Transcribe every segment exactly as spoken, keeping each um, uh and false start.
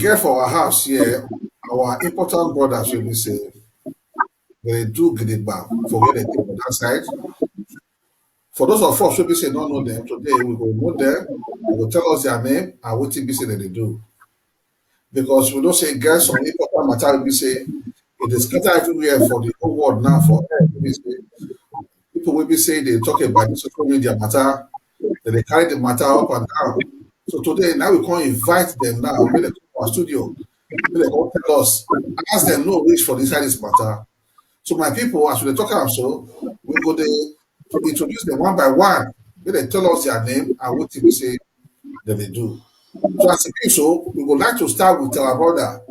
get for our house here, our important brothers wey be say they do gidigba for where they dey for that side. For those of us wey be say don't know them today, we go know them. They go tell us their name and wetin be say dem dey do. Because we know say e get some important matter wey be say e dey scatter everywhere for the whole world now for air. Wey be say people wey be say dey talk about this social media matter, dem dey carry the matter up and down. So today now we come invite them now, make dem come our studio, make dem come tell us, as dem know reach for inside this matter. So my people, as we dey talk am so, we go dey introduce them one by one, make dem tell us their name and wetin be say dem dey do. So as e be so, we would like to start with our brother,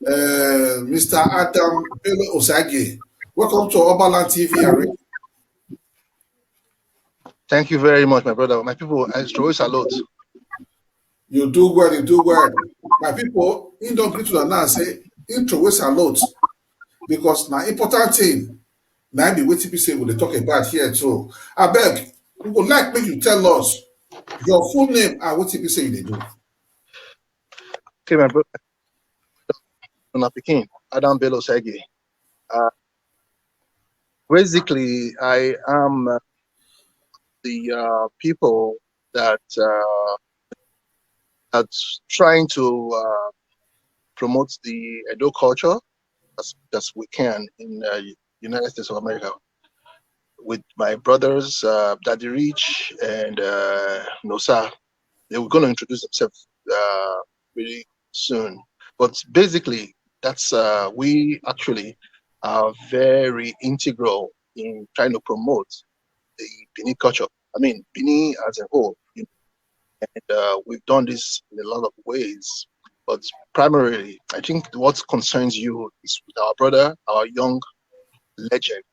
uh, Mister Adam Bello Osage. Welcome to Obaland T V and Radio. Thank you very much, my brother. My people, I throw a salute. You do well, you do well. My people, he don't greet una now say, he throw a salute. Because na important thing, na be wetin be say we dey talk about here too. Abeg, we go like make you tell us your full name and wetin be say you dey do. Okay, my brother. Una pikin, Adam Bello Osage. Uh, basically, I am uh, the uh, people that uh, are trying to uh, promote the Edo culture as best we can in uh, United States of America with my brothers, uh, Daddy Rich and uh, Nosa. They were going to introduce themselves uh, really soon. But basically, that's uh, we actually are very integral in trying to promote the Bini culture. I mean, Bini as a whole. You know, and uh, we've done this in a lot of ways. But primarily, I think what concerns you is with our brother, our young legend.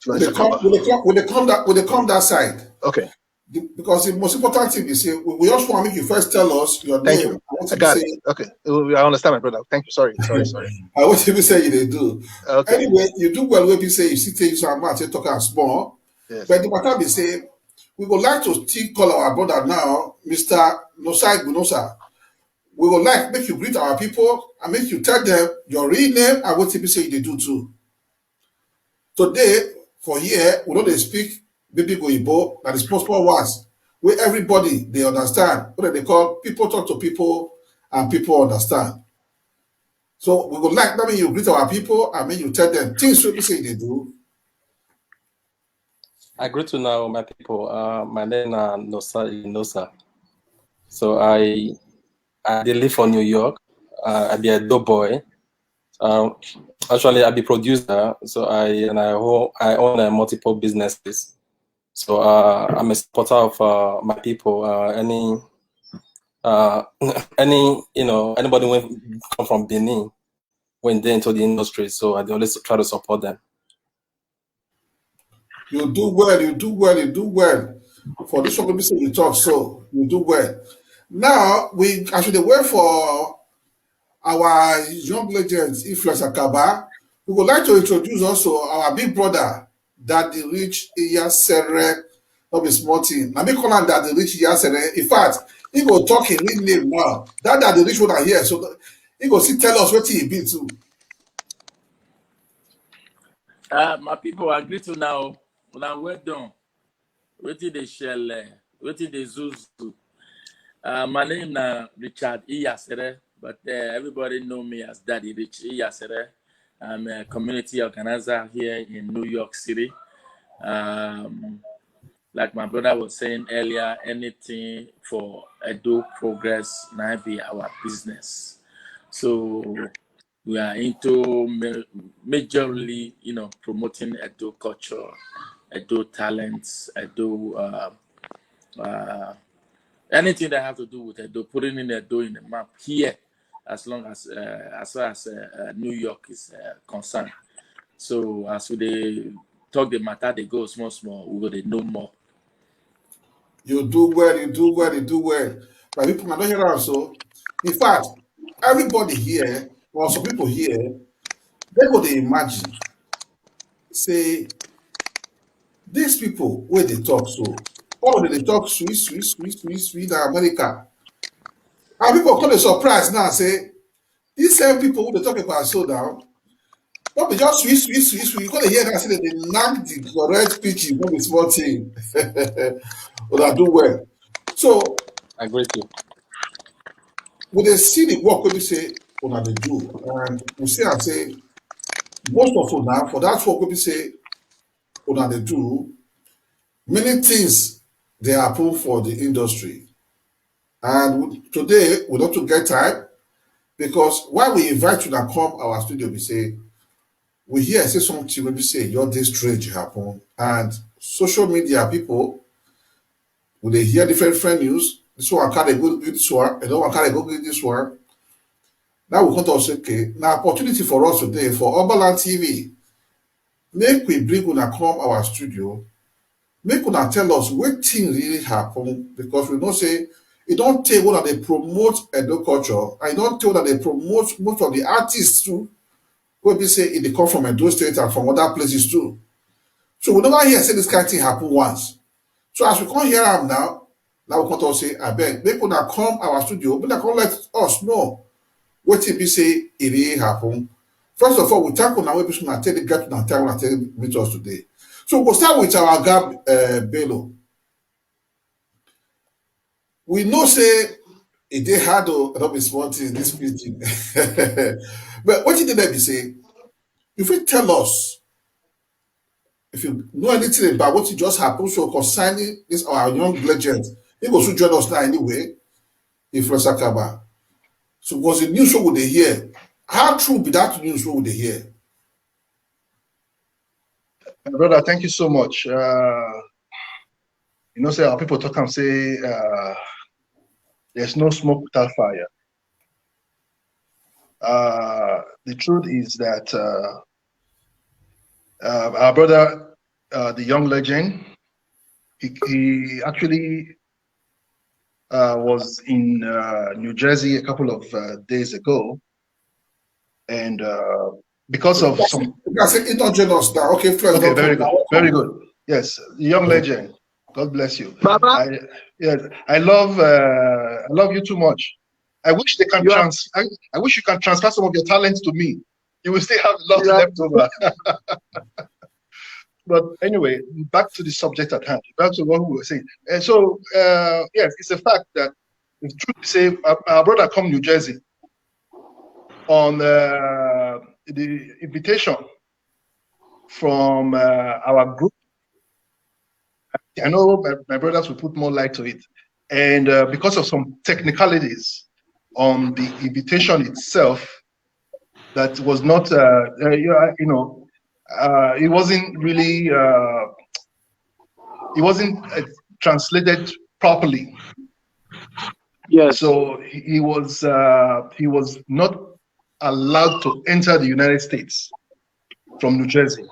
We dey come, we dey come, we dey come that, we dey come that side. Okay. The, because the most important thing is say we, we just want make you first tell us your Thank name. You. I want I to got say, it. Okay. I understand, my brother. Thank you. Sorry. Sorry. Sorry. I want to say you dey do. Okay. Anyway, you do well when you say you see things and mouth, you talk and small. Yes. But the matter be say, we would like to still call our brother now, Mister Nosai Gunosa. We would like make you greet our people and make you tell them your real name and what you say you dey do too. Today, for here, we don't speak baby go Igbo, that is possible words where everybody they understand. What they call people talk to people and people understand. So we would like that mean you greet our people and make you tell them things we say they do. I greet you now, my people. Uh, my name is Nosa Inosa. So I I dey live for New York. Uh, I be a dope boy. Um, actually, I be producer, so I and I own, I own uh, multiple businesses. So uh, I'm a supporter of uh, my people. Uh, any uh, any you know anybody when come from Benin when they into the industry, so I always try to support them. You do well, you do well, you do well. For this one, we say you talk so, you do well. Now, we actually wait for our young legends, Influence Akaba. We would like to introduce also our big brother, Daddy Rich Iyasere. Not be small thing. Let me call him Daddy Rich Iyasere. In fact, he go talk in real name now. That Daddy Rich one I hear, so he go see tell us what he been to. Uh, my people, I greet you now. Una well done. Wetin dey shele, wetin dey zuzu. Uh, my name na Richard Iyasere, but uh, everybody know me as Daddy Rich Iyasere. I'm a community organizer here in New York City. Um, like my brother was saying earlier, anything for Edo progress na be our business. So we are into ma- majorly, you know, promoting Edo culture, Edo talents, Edo uh, uh, anything that have to do with Edo, putting in Edo in the map here, as long as uh, as far as uh, uh, New York is uh, concerned. So as we dey talk the matter, they go small small. We go dey know more. You do well, you do well, you do well. My people, I don't hear am so. In fact, everybody here, or some people here, they go dey imagine. Say, these people where they talk so, oh, they talk sweet, sweet, sweet, sweet, sweet, na America. And people come dey surprise now say, these same people who dey talk about so now, no be just sweet, sweet, sweet, sweet. You go dey hear now say dem dey knack the correct pidgin, no be small thing. Una do well. So I greet you. We dey see the work wey be say una dey do, and we see am say most of una for that work wey be say una dey do, many things dey happen for the industry. And today we no too get time, because why we invite una come our studio be say we hear say something wey be say your day strange happen, and social media people, we dey hear different different news. This one carry go give this one, another one carry go give this one. Now we come talk say, okay, na opportunity for us today for Obaland T V. Make we bring una come our studio, make una tell us wetin really happen, because we know say e don tey wey una dey promote Edo culture, and e don tey wey una dey promote most of the artists too, wey be say e dey come from Edo State and from other places too. So we never hear say this kind thing happen once. So as we come hear am now, now we come talk say, abeg, make una come our studio, make una come let us know wetin be say e really happen. First of all, we thank una wey be say una take the get una time una take meet us today. So we go start with our oga, uh, Bello. We know say e dey hard o, no be small thing, this pidgin. But wetin dey there be say, you fit tell us if you know anything about wetin just happen so concerning this our young legend. He go soon join us now anyway, Influencer Kaba. So was the news wey we dey hear? How true be that news wey we dey hear? My brother, thank you so much. Uh, you know, say our people talk and say uh, there's no smoke without fire. Uh, the truth is that uh, uh, our brother, uh, the young legend, he, he actually uh, was in uh, New Jersey a couple of uh, days ago, and uh, because of some You can say e don join us now. Okay, friends, Okay, don very come good, now. Very good. Yes, young legend. God bless you. Baba, I, yes, I love uh, I love you too much. I wish they can You are- trans. I, I wish you can transfer some of your talents to me. You will still have a lot You are- left over. But anyway, back to the subject at hand. Back to what we were saying. And so, uh, yes, it's a fact that it's true to say our, our brother come New Jersey on uh, the invitation from uh, our group. I know my, my brothers will put more light to it. And uh, because of some technicalities on the invitation itself, that was not, uh, uh, you, uh, you know, uh, it wasn't really, uh, it wasn't uh, translated properly. Yes. So he he was uh, he was not allowed to enter the United States from New Jersey.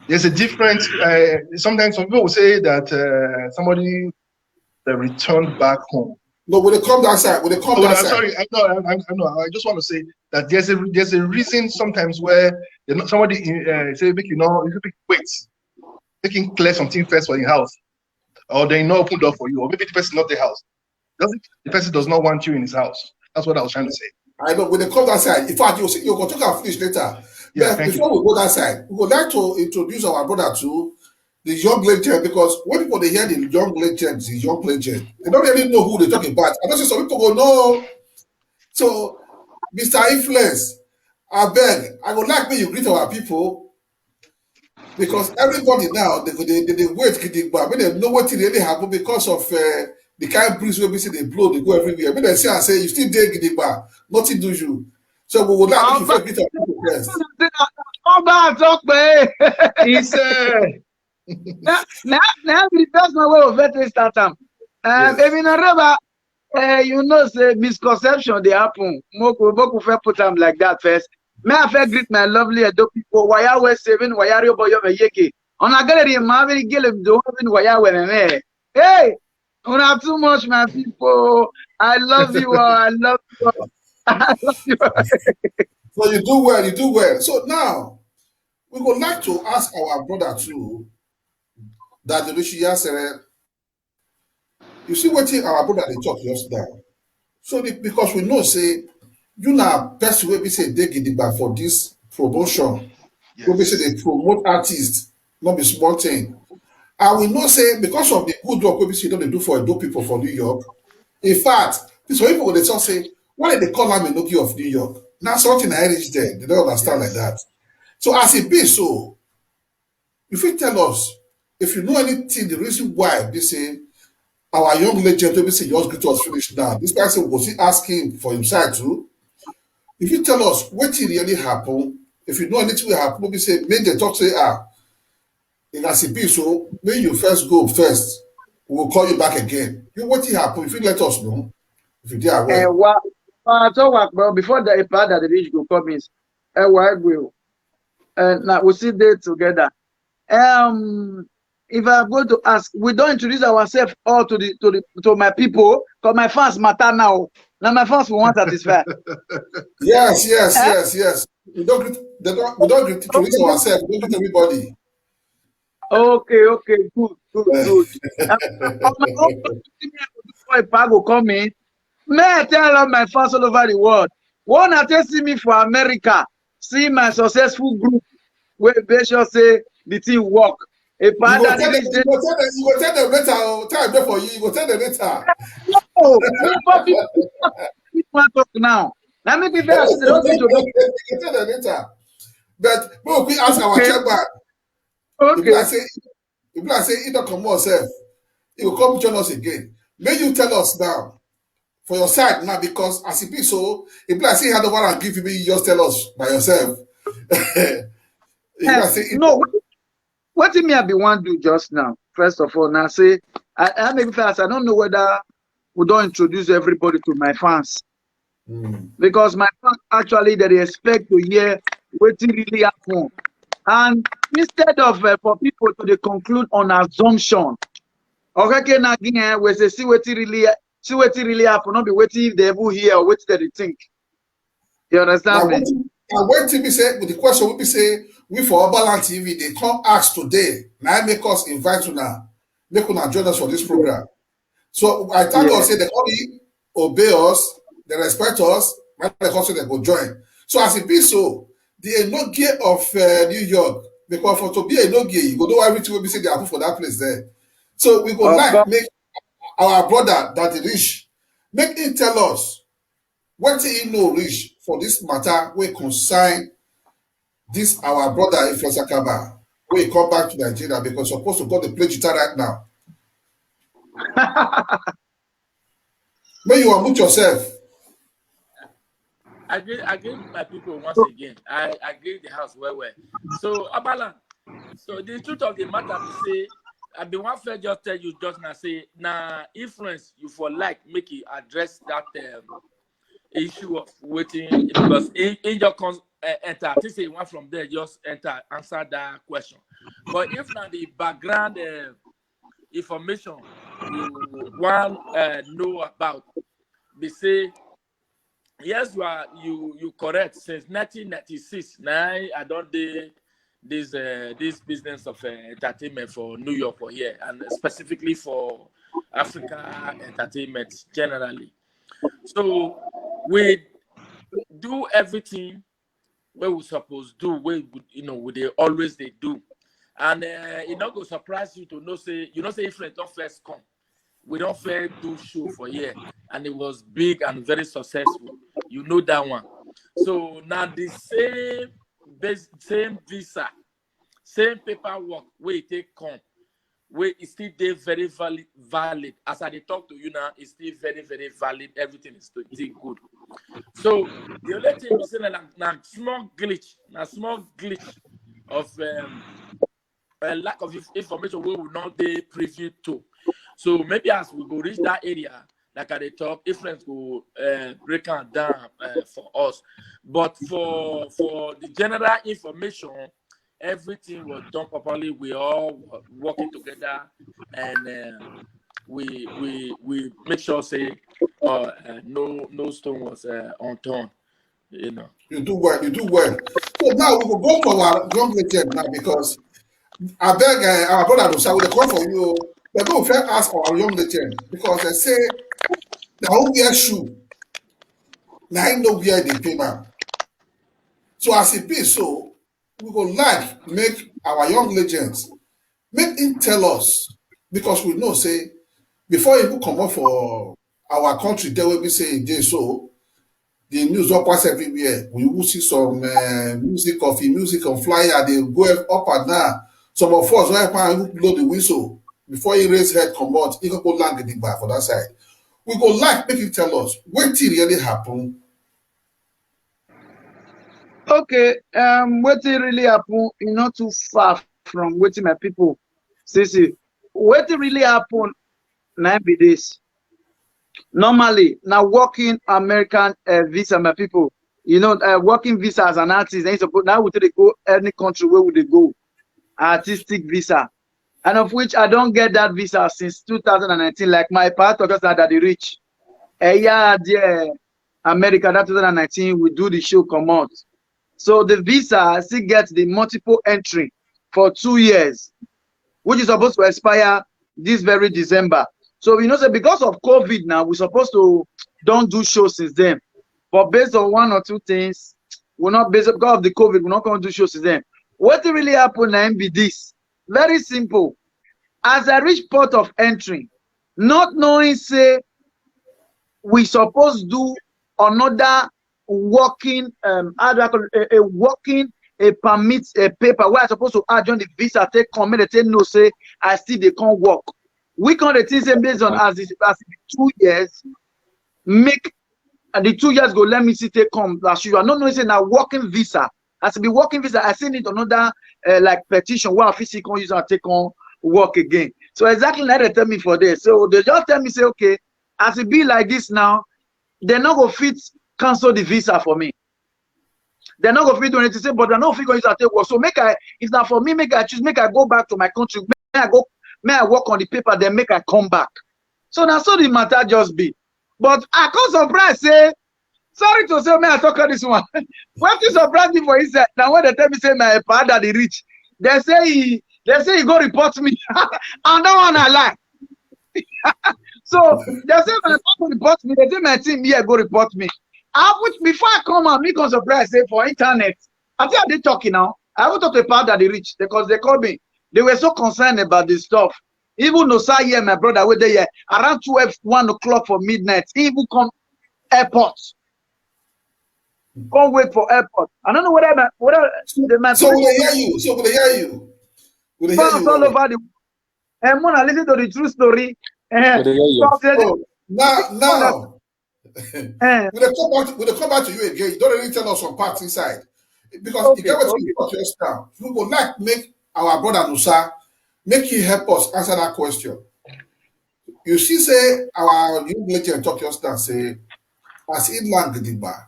There's a difference. Uh, sometimes some people will say that uh, somebody they returned back home. No, we dey come that side. We dey come Oh, that I'm side. Sorry, I know, I, I know. I just want to say that there's a there's a reason sometimes where you know, somebody uh, say make you know you make wait, make him clear something first for your house, or they no open door for you, or maybe the person not the house. Doesn't the person does not want you in his house? That's what I was trying to say. I know, we dey come that side. In fact, you see, you go talk and finish later. Yeah, But thank you. Before we go that side, we would like to introduce our brother to the young legend, because when people dey hear the young legend, the young legend, they don't really know who they talking about. I know say some people go know. So, Mister Influence, I beg, I would like me you greet our people, because everybody now they go they, they, they wait gidigba. Make dem know wetin really happen because of uh, the kind breeze wey be say dey blow dey go everywhere. Make dem see and say you still dey gidigba, nothing do you. So we would like make you first greet our people first. Come back, talk, man. He said, Now, now, now be the first one wey we fit start am. Um, Yes. Eminent Reba, uh, you know say misconception dey happen. Moku, Moku fit put am like that first. May I first greet my lovely Edo people. Waya we seven, Waya Riobo Yome Yeke. On a gallery, Marvin Gilliam, the woman Waya we me. Hey, una too much, my people. I love you all. I love you all. I love you all. So you do well, you do well. So now we would like to ask our brother too, that the Rishi Yasere. You see what our brother they talk just now. So the, because we know say you na person wey be say dey gidigba for this promotion, wey be say dey promote artists, no be small thing. And we know say because of the good work wey be say you don dey do for Edo people for New York, in fact, some people go dey talk say, why they call am Enogie of New York? Na something I reach there. They don't understand like that. So as e be so, you fit tell us if you know anything, the reason why be say our young legend wey be say just greet us finish now. This person go still ask him for himself too. If you tell us wetin really happen, if you know anything wey happen, wey be say make dem talk say, ah, as e be so, when you first go first, we will call you back again. You wetin happen? If you let us know, if you dey aware. Well, before the part that the rich go come in, Ewa Egwe, uh, now we sit there together. Um, if I'm going to ask, we don't introduce ourselves all to the to the to my people, because my fans matter now. Now my fans we want satisfy. Yes, yes, yes, yes. We don't greet, they don't, we don't greet to reach ourselves. We don't greet everybody. Okay, okay, good, good, good. Um, on my own, before Ipa go come in, may I tell all my fans all over the world, when I take see me for America, see my successful group, wey make sure say the thing work. You go tell them, you go tell them, you go tell them later. Oh, time there for you. You go tell them later. No, people, people want talk now. Let me give you a you go tell them later. But we quick ask our chairman. Okay. If I say, if I say he don't come yourself, he will come join us again. May you tell us now for your side now, because as it be so, if I say he had over and give me, you just tell us by yourself. If I say no, what, what do me I be want do just now? First of all, now say I, I make first. I don't know whether we don't introduce everybody to my fans. Mm. Because my fans actually they expect to hear what really happened. And instead of uh, for people to they conclude on assumption, okay, now again, we say see what really see what really happened, not be waiting if they ever hear or what they think. You understand now, me? And wait till we say with the question will be say we for Obaland T V they come ask today. Now make us invite you now. Make una join us for this program. So I thank yeah. God say they only obey us, they respect us, when they come say they go join. So as it be so, the Enogie of uh, New York, because for to be Enogie, you go know everything will be said they happen for that place there. So we go like make our brother that is rich, make him tell us what he know rich for this matter we consign this our brother Ifrosakaba. We come back to Nigeria because supposed to go to play guitar right now. May you unmute yourself. I agree, I agree with my people once again. I agree the house well well. So Obaland, so the truth of the matter is say I been one fair just tell you just now say now influence you for like make you address that um, issue of waiting because in, in your cons uh, enter. I think say one from there just enter answer that question. But if not the background uh, information you want uh, know about, they say yes, you are you you correct. Since nineteen ninety-six, now I don't do this uh, this business of uh, entertainment for New York for here and specifically for Africa entertainment generally. So we do everything where we suppose do, where we, you know, we they always they do. And uh, it not go surprise you to know say you know say if don't first come, we don't fair do show for here, and it was big and very successful. You know that one. So now the same base, same visa, same paperwork where it take come, where it still dey very valid. Valid as I dey talk to you now, it's still very very valid. Everything is still good. So the only thing we say na na small glitch, na small glitch of um, a lack of information we will not be privy to. So maybe as we go reach that area, like I dey talk, influence go uh, break am down uh, for us. But for for the general information, everything was done properly. We all working together, and uh, we we we make sure say uh, uh, no no stone was uh, unturned. You know. You do well. You do well. So now we will go for our young legend now because I beg uh, our brother Musa will come for you. But we first ask our young legend because I say now who wear shoe. Na him know where e dey pay am. So as e be so, we go like make our young legends, make him tell us, because we know say before he even comot for our country, there will be say e dey so, the news don pass everywhere. We will see some uh, music of him, music on flyer, they go up and down. Some of us, when I even blow the whistle, before he raise head comot, he go go land gidigba for that side. We go like make him tell us wetin really happen. Okay, um, wetin really happen, e not too far from wetin my people see. See, wetin really happen, na be this. Normally, na working American uh, visa, my people. You know, uh, working visa as an artist, and suppose now we take dey go any country where we dey go, artistic visa, and of which I don get that visa since two thousand and nineteen. Like my pastor just said that they reach. Eh, yeah, there, America, that two thousand and nineteen, we do the show comot. So the visa still get the multiple entry for two years, which is supposed to expire this very December. So you know, say because of COVID now, we supposed to don't do show since then. But based on one or two things, we're not based because of the COVID, we're not going to do show since then. What really happened na be this? Very simple. As I reach port of entry, not knowing say we supposed do another working, um, how do I call it? A, a working, a permit, a paper where I supposed to add join the visa, take come, make they take know say I still dey come work. We come dey think say based on as it, as it be two years, make and the two years go let me see take come as usual. No, no, say na working visa. As it be working visa, I still need another uh, like petition where I fit still come use and take on work again. So exactly like they tell me for there. So they just tell me say, okay, as it be like this now, they no go fit cancel the visa for me. They no go fit do anything. Say, but I no fit go use and take work. So make I, if na for me, make I choose, make I go back to my country. Make I go, make I work on the paper, then make I come back. So na so the matter just be. But I come surprise say, sorry to say, may I talk on this one. Wetin surprise me for inside? Now when they tell me say my father dey reach, they say he, they say he go report me. And that one I lie. So they say my father report me. They say my team here go report me. I which before I come out, me come surprise say for internet. I think I dey talking now. I haven't talked about that they reach because they called me. They were so concerned about this stuff. Even Nosa here, my brother, were there around twelve, one o'clock for midnight. He even come airport. Come wait for airport. I don't know whether my whether they might So we dey hear you. So we dey hear you. We dey hear fans you. all Well. Over the and when I listen to the true story, eh, We dey hear you. talk say So now, now eh, we dey come back. We dey come back to you again. You don't really tell us some parts inside because Okay, you get what okay. You talk just now. We go like make our brother Nusa make he help us answer that question. You see, say our young legend talk just now say as he land gidigba,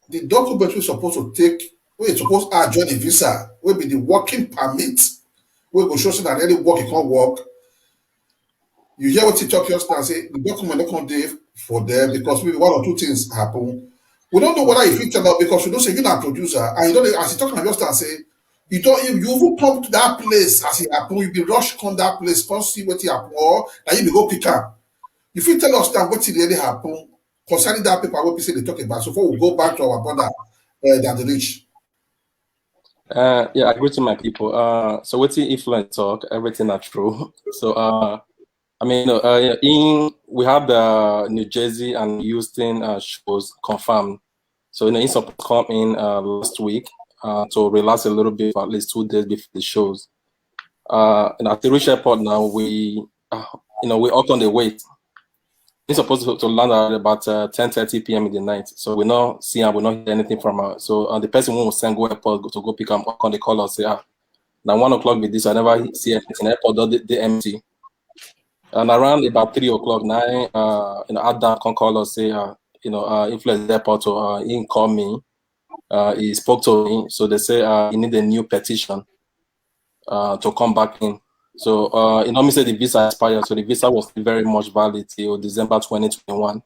the document we supposed to take, we supposed to join the visa, will be the working permit. We go show say that any work you can't work. You hear what he talk just now say the document not come dey for there because maybe one or two things happen. We don't know whether if you turn out because you don't say you not producer and you don't as he talk just now say you don't you, you will come to that place as it happen. You be rush come that place, come see what it happen or that you be go pick up. If you tell us that what really happen concerning that paper what we say they talk about. So before we go back to our brother uh, that the rich. Uh, yeah, I agree to my people. Uh, so wetin Influence talk, everything are true. So uh, I mean, uh, in we have the New Jersey and Houston uh, shows confirmed. So you know, he supposed to come in uh, last week uh, to relax a little bit for at least two days before the shows. Uh, and at the rich airport now, we uh, you know we all on the wait. He's supposed to, to land at about uh, ten thirty p m in the night. So we not see and we not hear anything from her. So uh, the person who was sent go airport go to go pick him up on the call and say, ah, now one o'clock with this, I never see anything. Airport don't they empty. And around about three o'clock, nine, uh, you know, Adam can call us say, uh, you know, uh, Influence airport, so uh, he called me. Uh, he spoke to me. So they say uh, he need a new petition uh, to come back in. So uh, you know, me say the visa expired. So the visa was still very much valid till December twenty twenty-one.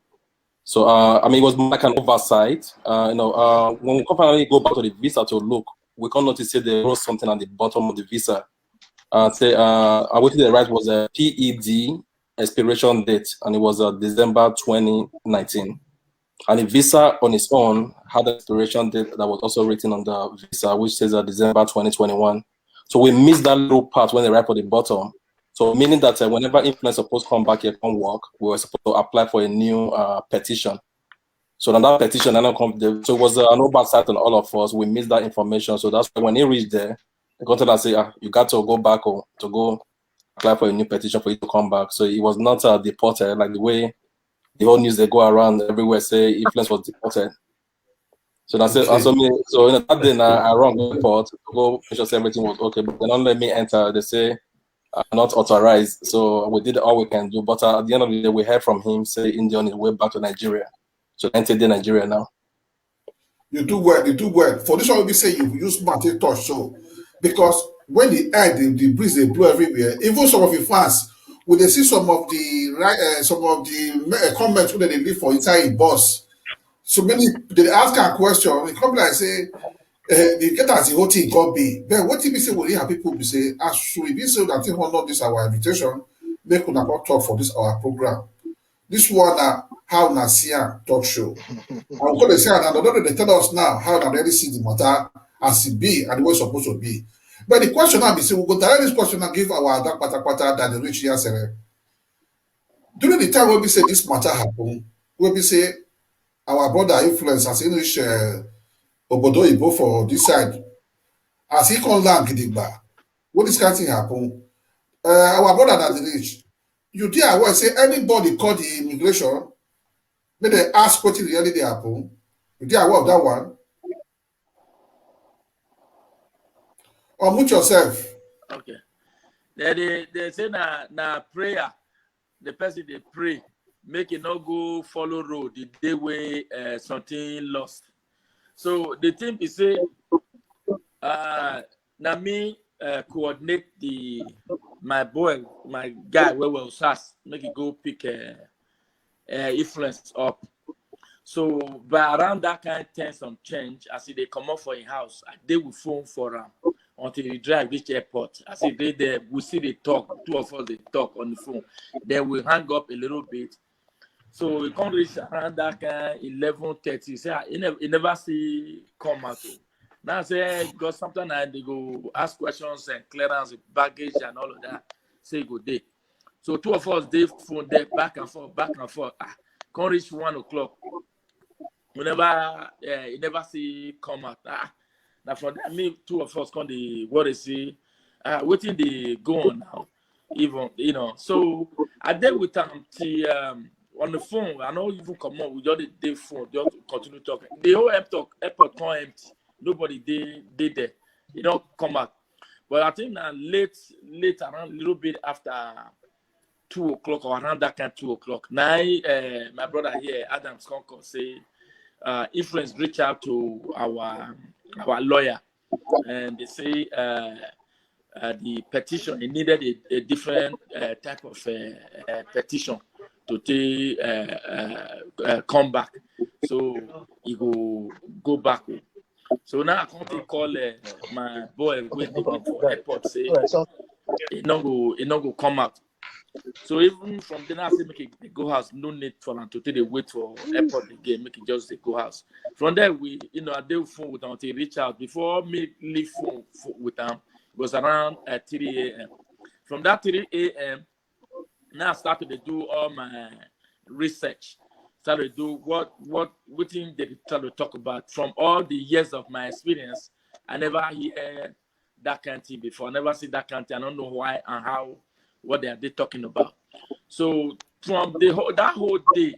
So uh, I mean, it was more like an oversight. Uh, you know, uh, when we come finally go back to the visa to look, we can notice say they wrote something at the bottom of the visa. Uh, say uh, I waited the right was a P E D expiration date, and it was uh, December twenty nineteen. And the visa on its own had an expiration date that was also written on the visa, which says that December twenty twenty-one. So we missed that little part when they write for the bottom. So meaning that uh, whenever influence supposed to come back here, come work, we were supposed to apply for a new uh, petition. So then that petition, I don't come. So it was uh, an oversight on all of us. We missed that information. So that's why when he reached there, they got to say, ah, you got to go back home to go apply for a new petition for you to come back. So he was not uh, deported like the way the whole news they go around everywhere say influence was deported. So that's it. And so me, so you know, that day now I run report to go make sure say everything was okay, but they don't let me enter. They say I'm not authorized. So we did all we can do. But uh, at the end of the day, we heard from him say India on his way back to Nigeria. So enter the Nigeria now. You do well, you do well. For this one, we say you use smart touch so because when the air, the, the breeze they blow everywhere. Even some of the fans, when they see some of the right, uh, some of the uh, comments when they leave for inside the bus. So many they ask a question. They come like say, uh, they get as the whole thing can be. But what we say, we have people be say, as we be so that thing honor this our invitation, make una come talk for this our program. This one na how na see am talk show. I go dey say and another dey tell us now how na really see the matter as e be and the way e suppose to be. But the question now be say we go direct this question and give our other patapata that dey reach here sere. During the time wey be say this matter happen, wey be say our brother influence as he reach uh, obodo oyibo for this side, as he come land gidigba, when this kind thing happen, uh, our brother na dey reach. You dey aware say anybody call the immigration, make dem ask wetin really dey happen. You dey aware of that one? Unmute yourself. Okay. They they, they say na na prayer. The person they pray make it not go follow road the day way uh, something lost. So the thing is say uh, now me uh, coordinate the my boy my guy where well sas make it go pick uh, uh, influence up. So by around that kind of ten some change as they come up for a house, I did with phone for him until he drive reach airport. As he did there, we see the talk, two of us they talk on the phone. Then we hang up a little bit. So we can't reach around that kind eleven thirty. Say ah, he never, he never see come out. Now I say because sometimes I they go ask questions and clearance baggage and all of that. Say go day. So two of us they phone there back and forth, back and forth. Ah, can't reach one o'clock. We never, uh, he never see come out. Ah, now for that, me two of us come the what is see, uh, waiting the go on now, even you know. So I did with um, the, um on the phone. I know even come on. We just the phone, just continue talking. The whole airport, airport come empty. Nobody they they there. You know, come out. But I think now late, late around a little bit after two o'clock or around that kind of two o'clock. Now uh, my brother here, Adams Concord, say uh, influence reach out to our our lawyer and they say uh, uh, the petition it needed a, a different uh, type of uh, uh, petition to take uh, uh, uh, come back. So he go go back home. So now I can't call uh, my boy with the for airport say it not go it not go come out. So even from then I say make it go house, no need for them to take the wait for airport again, make it just the go house. From there we you know I deal phone with until reach out before me leave phone with them. It was around at three a.m. From that three a.m. now I started to do all my research. Started to do what what within they try to talk about. From all the years of my experience, I never hear that kind of thing before. I never see that kind of thing. I don't know why and how what they are they talking about. So from the whole that whole day,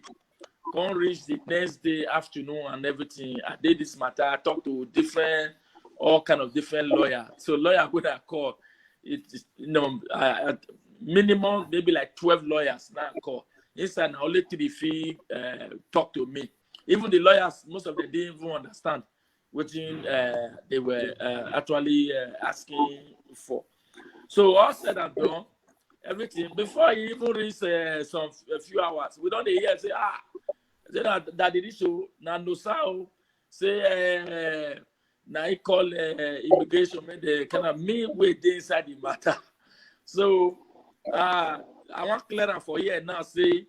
come reach the next day afternoon and everything. I did this matter. I talked to different, all kind of different lawyers. So lawyer would I call it, you know, I, I, minimum maybe like twelve lawyers now call. Inside only three fee uh, talk to me. Even the lawyers, most of them didn't even understand what uh, they were uh, actually uh, asking for. So all said and done, everything before he even reach uh, some a few hours, we don't hear say ah, say that that the issue na no sao say uh, na he call uh, immigration make the kind of me wey dey inside the matter. So uh, I wan clear am for here now say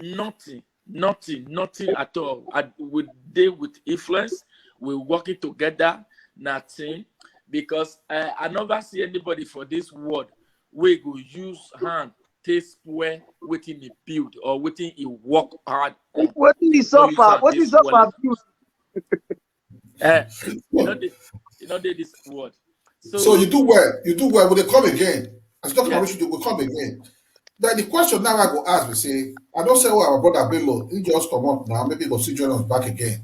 nothing Nothing, nothing at all. I, we dey with Influence, we working together, nothing. Because I, I never see anybody for this world wey go use hand take spoil wetin he build or wetin he work hard on. Wetin he suffer, wetin he suffer build. Eh, you know the, you know the, this word. So, so you do well, you do well. Will they come again? I talk about you will come again. Then the question now I go ask, we say, I don't say, oh, our brother Bello, he just come up now, maybe go see join us back again.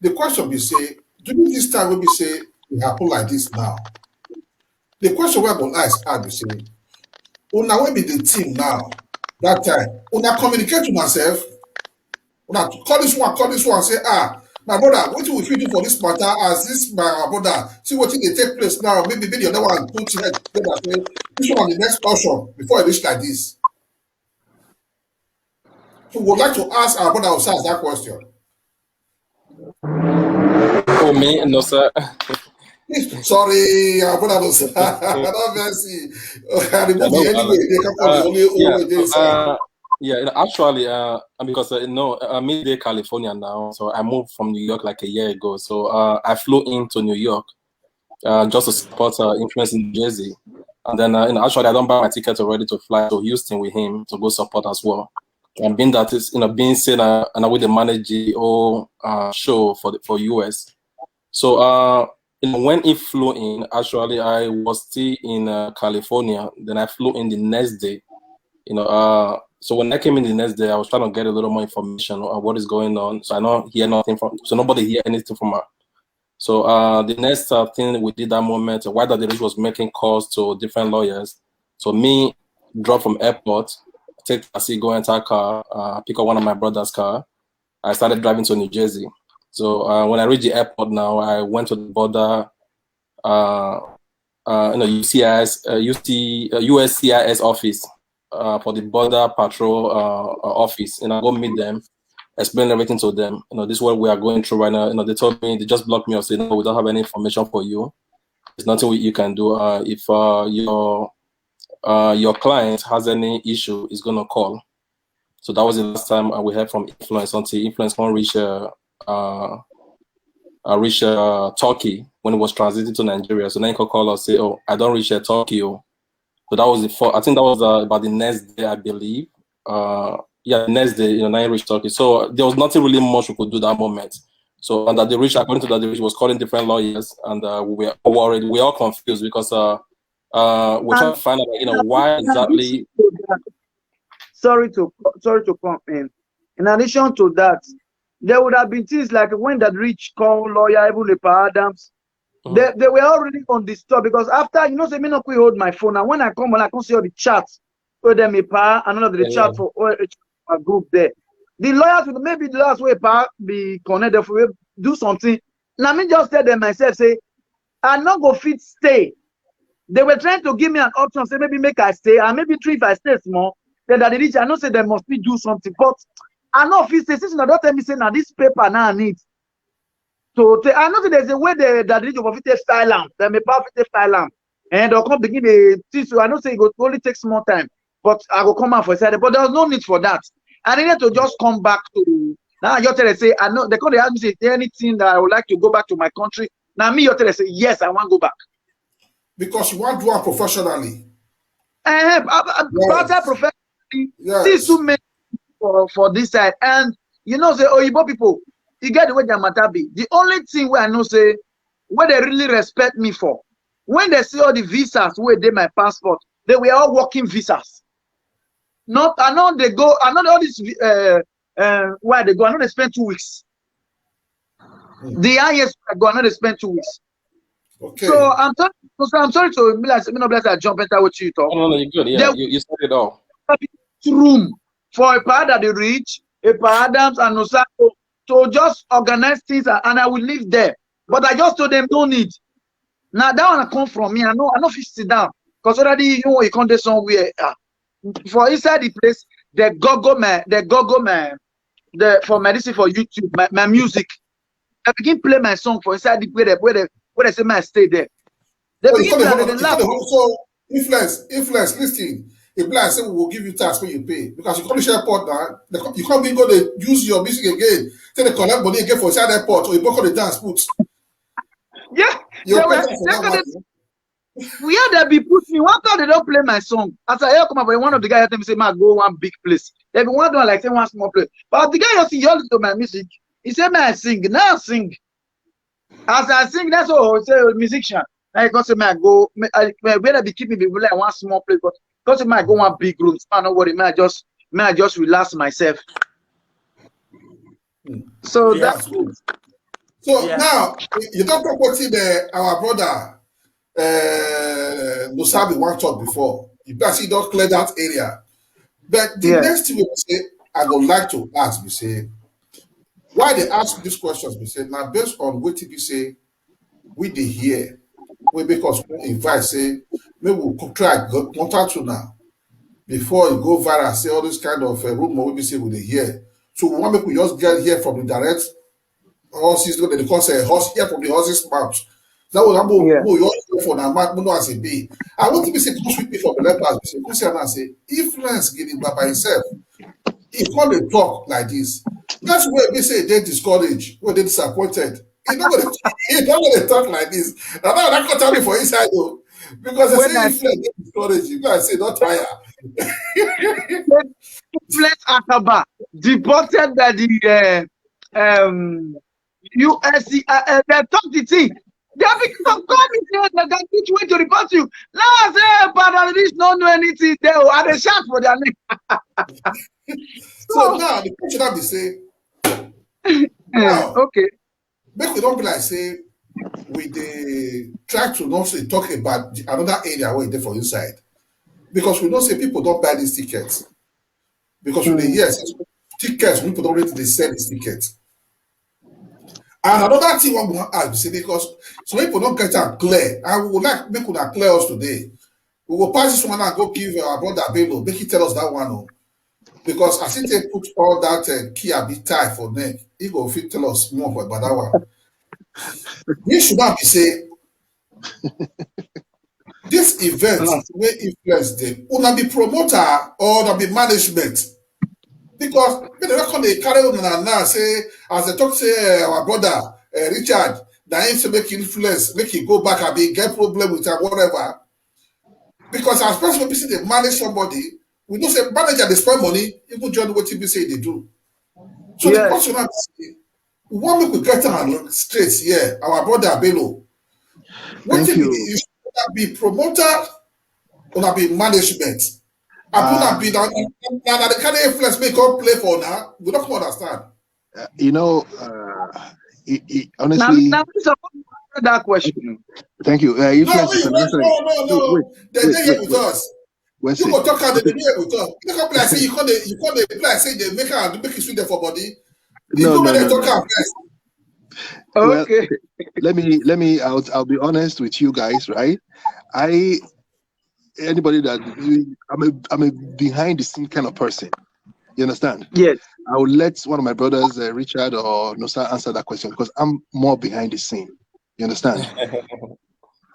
The question we say, do you this time we say it happen like this now? The question we go ask, I will say, una will be the team now. That time, una communicate to myself. Una call this one, call this one, say, ah, my brother, what do we fit do for this matter as this my brother? See what they take place now. Maybe, maybe the other one put head together. Say, this one on the next option before I reach like this. So we would like to ask our brother Osas that question. Oh, me? No, sir. Sorry, our brother Osas. Not mercy. Anyway, they can call uh, only yeah, uh, yeah, actually, uh, because uh, you know, I'm in California now, so I moved from New York like a year ago. So uh, I flew into New York uh, just to support uh, Influence in New Jersey, and then uh, you know, actually, I don't buy my ticket already to fly to Houston with him to go support as well. And being that is, you know, being said, uh, and I will manage the whole uh, show for the, for U S. So uh, you know, when he flew in, actually, I was still in uh, California. Then I flew in the next day. You know, uh, so when I came in the next day, I was trying to get a little more information on what is going on. So I don't hear nothing from, so nobody hear anything from her. So uh, the next uh, thing we did that moment, why that the was making calls to different lawyers. So me drop from airport, take taxi, go enter car, uh, pick up one of my brother's car. I started driving to New Jersey. So uh, when I reached the airport now, I went to the border, uh, uh, you know, U C I S, uh, U C, uh, U S C I S office uh, for the border patrol uh, uh, office, and I go meet them, explain everything to them. You know, this is what we are going through right now. You know, they told me, they just blocked me and said, no, we don't have any information for you. There's nothing we, you can do. Uh, if uh, your uh, your client has any issue, he's gonna call. So that was the last time uh, we heard from Influence until Influence can reach uh, uh, uh, reach uh, Turkey when it was transited to Nigeria. So then he could call us, say, oh, I don't reach uh, Turkey. Oh. So that was the first, I think that was uh, about the next day, I believe. Uh, yeah, the next day, you know, now he reached Turkey. So there was nothing really much we could do that moment. So and that the rich, according to that, the rich was calling different lawyers, and uh, we were worried, we were all confused because uh, uh, we're trying to find out, you know, why exactly. Sorry to sorry to come in. In addition to that, there would have been things like when that rich call lawyer, even Lepa Adams, mm-hmm. they, they were already on the store because after, you know, say me not quick hold my phone. And when I come on, I can see all the chats with them, Lepa, and all of the yeah, chat yeah. for all a group there. The lawyers, maybe the last way, Lepa, be connected for do something. Now me just tell them myself, say, I not go fit stay. They were trying to give me an option, say maybe make I stay, and maybe three if I stay small, then that the rich, I know say they must be do something, but I know if he say since you don't tell me say now this paper now I need. So I know that there's a way they, that the rich of fit style am, they may power fit style am, and they'll come begin a this. So I know say it go only take small time, but I go come out for side. But there was no need for that. I needed to just come back to now. I just tell them say I know they come they ask me say is there anything that I would like to go back to my country. Now me, you tell say yes, I want to go back. Because you want to do it professionally. Uh, but yes. Professionally, yes. This too many for, for this side. And you know, say Oyibo people, you get the way their matter be. The only thing where I know say where they really respect me for, when they see all the visas where they my passport, they were all working visas. Not I know they go, I know all this uh, uh, where they go, I know they spend two weeks. The highest I go, I know they spend two weeks. Okay. So I'm sorry. So I'm sorry to be like, you know, bless I jump enter what you talk. No, no, no, you're good. Yeah, you, you said it all. Room for a part that they reach, a part Adams and Osako to just organize things, and I will leave there. But I just told them no need. Now that one come from me. I know. I know if you sit down because already you know you can't do somewhere. Uh, for inside the place, they go go man, they go go man, the for medicine for YouTube, my, my music. I begin play my song for inside the where they where they where they say my stay there. They begin to the laugh. So Influence, Influence, listen. They be like say we will give you tax when you pay because you come to airport now. They come, you come in go they use your music again. Then they collect money again for inside airport or you book on the dance put. Yeah, You they pay were, tax for they that could money. Where they be put me? One time they don't play my song. As I hear come up, one of the guys tell me say, "Man, go one big place." They be one doing like say one small place. But the guy you see, you listen to my music. He say, "Man, sing now, sing." As I sing, that's all. Say musician. I go say, "Man, go." Me, I, me, where they be keep me be like one small place, but go say, "Man, go one big room." Man, no worry, man. Just, man, just relax myself. So Yeah, that's so, so Yeah. Now you talk about it there, our brother uh, Musabi one talk before. You better see don't clear that area. But the Yeah. Next thing we say, I would like to ask, we say, why they ask these questions, we say, now based on what we say, we dey hear, we because we invite say, maybe we could try go contact you now before you go viral, say all this kind of uh, rumor we be say we dey hear. So we want make we just get here from the direct horses, what they call say horse here from the horse's mouth. That was how Yeah. we all hear for our mouth, no as it be. I want to be say come sweet me from the lepers. We say, come see am now say, influence getting by, by himself. He come dey talk like this. That's why we say they discouraged, when they disappointed. He not gonna, he not gonna talk like this. And now that cut me for inside though. Because I When say I influence get discouraged. You guys say don't tire. Influence Akaba deported by the uh, um U S C. Uh, uh, they talk the thing. They be come call me say that that which way to report you. Now I say, "Father, this no know anything." They are they shout for their name. So now the question I be say, Eh, okay. Make we don't be like say we dey try to not say talk about the, another area where they for inside, because we don't say people don't buy these tickets, because we dey hear say tickets, people don't really dey sell these tickets. And another thing we want to ask be say, because some people don't get am clear, and we would like make una clear us today. We will pass this one and go give our brother Bello, make he tell us that one. Oh. Because I think they put all that uh, key abi tie for neck. He go fit tell us more about that one. You should not be say this event where influence them. Una be promoter or una be management. Because when they come, they carry on and now say, as they talk, say uh, our brother uh, Richard, that him say make influence, make he go back and be get problem with her, whatever. Because as person we see they manage somebody, we know say manager they spend money, even join what T B say they do. So the Yes. question I say, we want make we get am straight here, our brother Bello. What Thank if you. You should be promoter or be management? I put Uh, that be that now the kind of influence make come play for now. We don't understand. uh, you know, uh, it, it, Now, honestly, now, please, I want to answer that question. thank you. Uh, No, influence, wait, you can no, answer it. no, no, No, no. wait, They wait, dey here wait, with wait. us. We're You safe. go talk and Okay. they dey here with us. You come be like say you come dey you come dey play say they make am make it sweet there for body. You No, come no, dey no, talk no. am first. Well, Okay. let me let me. I'll I'll be honest with you guys, right? I anybody that I'm a I'm a behind the scene kind of person. You understand? Yes. I will let one of my brothers, uh, Richard or Nosa, answer that question because I'm more behind the scene. You understand?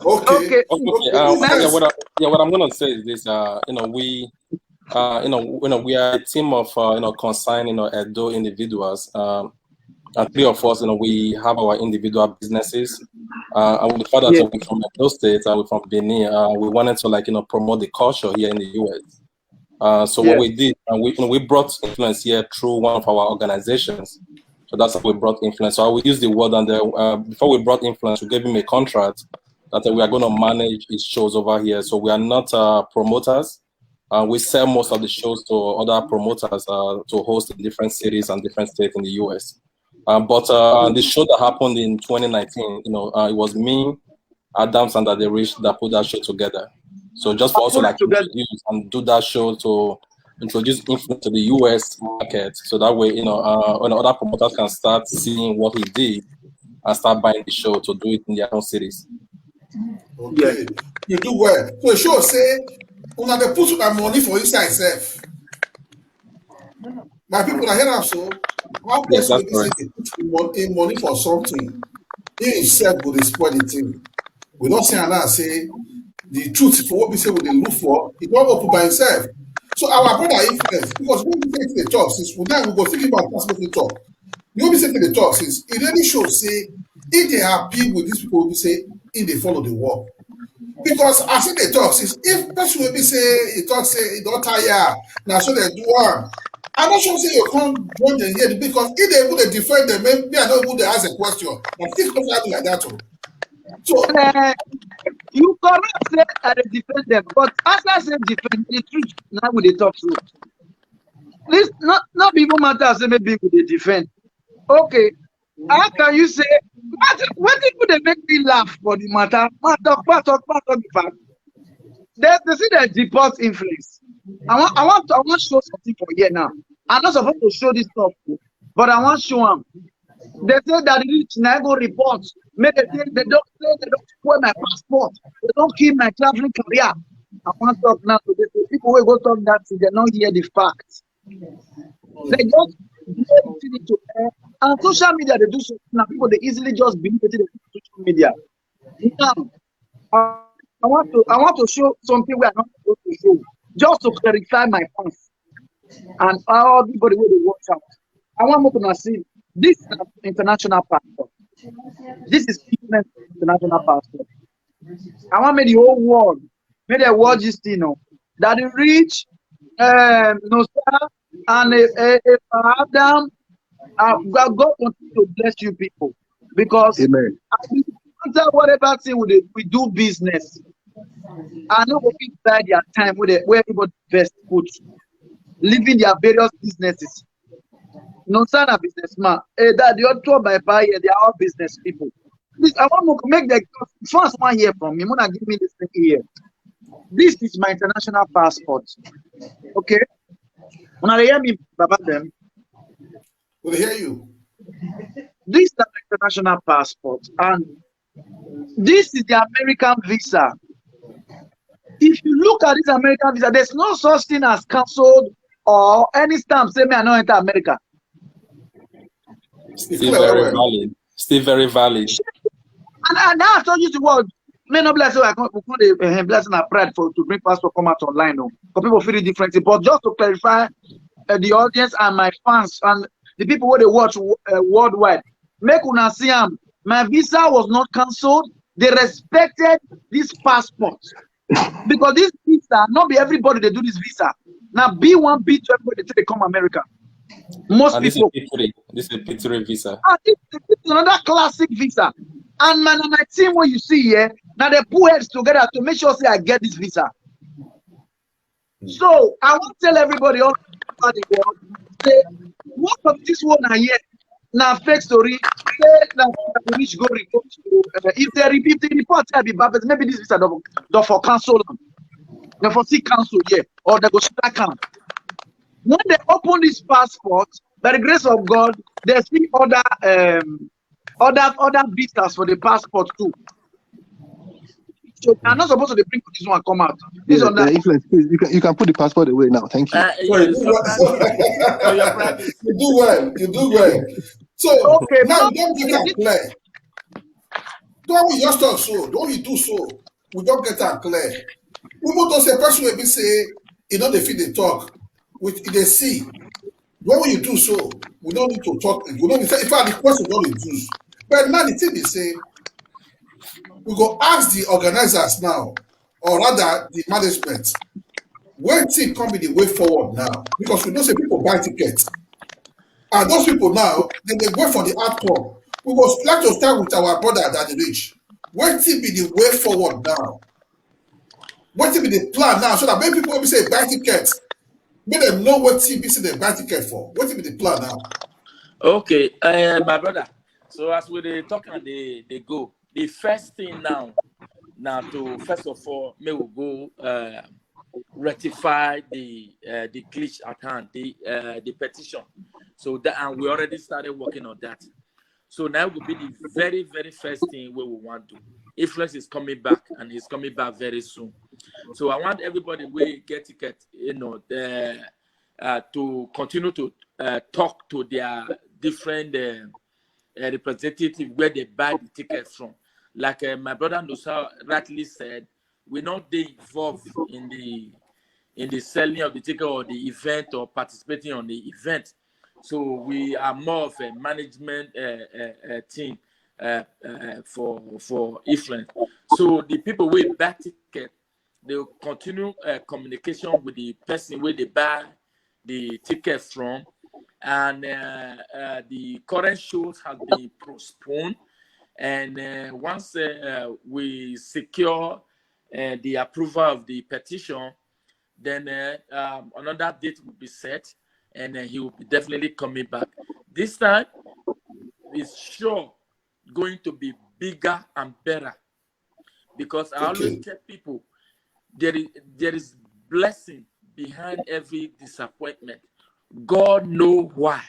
Okay. Okay. Okay, Okay, uh, yeah, yes. what I, yeah, what I'm gonna say is this. Uh, you know, we, uh, you know, you know, we are a team of, uh, you know, concerned, you know, Edo individuals. Um, and three of us, you know, we have our individual businesses. Uh, and with the fact that Yeah. we're from Edo State and we're from Benin, uh, we wanted to, like, you know, promote the culture here in the U S. Uh, so Yeah. what we did, uh, we, you know, we brought influence here through one of our organizations. So that's how we brought influence. So I will use the word, and then, uh, before we brought influence, we gave him a contract that, uh, we are going to manage his shows over here. So we are not, uh, promoters. Uh, we sell most of the shows to other promoters, uh, to host in different cities and different states in the U S. Uh, but uh, the show that happened in twenty nineteen, you know, uh, it was me, Adams, and that they reached that put that show together. So just for us to, Put it like, together. Introduce and do that show to introduce influence to the U S market, so that way, you know, uh, when other promoters can start seeing what he did and start buying the show to do it in their own cities. Okay. You do well. So show say una dey put una money for inside sef. My people, I hear am so. How Yes, person that's wey be say correct. Dey put im mon- im money for something, he himself go dey spoil the thing. We don see am now say the truth for what we say we dey look for, e don open by himself. So our brother influence, because when we take the talk, since we now we go think about pass the talk. You be say the talk since it really shows say if they happy with these people, we say if they follow the work. Because as if they talk since if person will be say he talk say he don't tire, now so they do one. I'm not sure say you can't join them here because if they would defend them, maybe I don't would ask a question. I think something happen like that too. So Eh, you correct say I dey defend them, but as I say defend, the truth now we dey talk so. This not not be even matter say maybe we dey defend. Okay, how can you say what what people dey make me laugh for the matter? Ma talk, ma talk, ma talk the fact. They they say they deport influence. I want I want I want show something for here now. I'm not supposed to show this stuff, but I want show am. They say that rich now go report. Make they say they don't say they don't spoil my passport. They don't kill my traveling career. I want talk now to the people who go talk that thing, they don't hear the fact. They just blow the thing into air. And social media they do so now. People they easily just believe it in social media. Now, I, I want to I want to show something where I'm not supposed to show. Just to clarify my fans and everybody where they watch out. I want to see this is an international passport. This is different international passport. I want make the whole world make they watch this thing. Oh. That the rich, um, Nosa, and uh, uh, uh, Adam, uh, God, God continue to bless you people because Amen. I mean, no matter whatever thing we, dey- we do business, I know we fit buy their time with it, where everybody best put, leaving their various businesses. No sign of businessman. Hey, that the other by buy here, they are all business people. Please, I want to make the fans one here from me. Wanna give me this thing here. This is my international passport. Okay. When I hear me, Baba them, we hear you. This is an international passport, and this is the American visa. If you look at this American visa, there's no such thing as cancelled or any stamp say me I no enter America. Speak Still well, very well. valid. Still very valid. And, and now I told you the word. May not bless you. I can't, we can't uh, blessing our pride for to bring pastor come out online. No, because people feel it differently. But just to clarify, uh, the audience and my fans and the people where they watch uh, worldwide, make una see am. My visa was not cancelled. They respected this passport because this visa, not be everybody they do this visa. Now B one, B two, everybody they come America. Most And this is people. P three. This is P three visa. Ah, this, this is another classic visa. And man, my team, what you see here, now they put heads together to make sure say I get this visa. So I want to tell everybody all over the world, say, most of this one are here. Now fake story. Say now rich go report. To, uh, if they re- if they report, I be bad, but maybe this visa don't don't for cancel them. They for see cancel here or they go strike am. When they open this passport, by the grace of God, they see other um other other visas for the passport too. So I'm not supposed to bring this one come out. This Yeah, one yeah, that influence, please, you can, you can put the passport away now. Thank you. Uh, So you do your well. privacy. For your privacy. You do well. You do well. So Okay, now now we don't get is am it clear. Don't we just talk so? Don't we do so? We don't get am clear. We want to say person will be say you know they feel they talk with they see. When you do so, we don't need to talk. We don't need to, in fact, the question don't reduce. But now the thing is say we go ask the organizers now, or rather the management, when thing come be the way forward now, because we know say people buy tickets, and those people now then they wait for the outcome. We go like to start with our brother that the rich. When thing be the way forward now? What be the plan now so that when people will say buy tickets, make them know what T B C they buy ticket for. What be the plan now? Okay, uh, my brother. So as we dey talk and they they go, the first thing now, now to first of all, may we go uh, rectify the uh, the glitch at hand, the uh, the petition. So that and we already started working on that. So now will be the very very first thing we will want to. Influence is coming back and it's coming back very soon. So I want everybody we get ticket, you know, the, uh, to continue to uh, talk to their different uh, uh, representative where they buy the tickets from. Like uh, my brother Nosa rightly said, we not dey involved in the in the selling of the ticket or the event or participating on the event. So we are more of a management uh, uh, uh, team uh, uh, for for Iflens. So the people wey buy ticket, they will continue uh, communication with the person where they buy the ticket from, and uh, uh, the current shows have been postponed. And uh, once uh, uh, we secure uh, the approval of the petition, then uh, um, another date will be set, and uh, he will be definitely coming back. This time, it's sure going to be bigger and better, because I always Okay. tell people there is there is blessing behind every disappointment. God know why.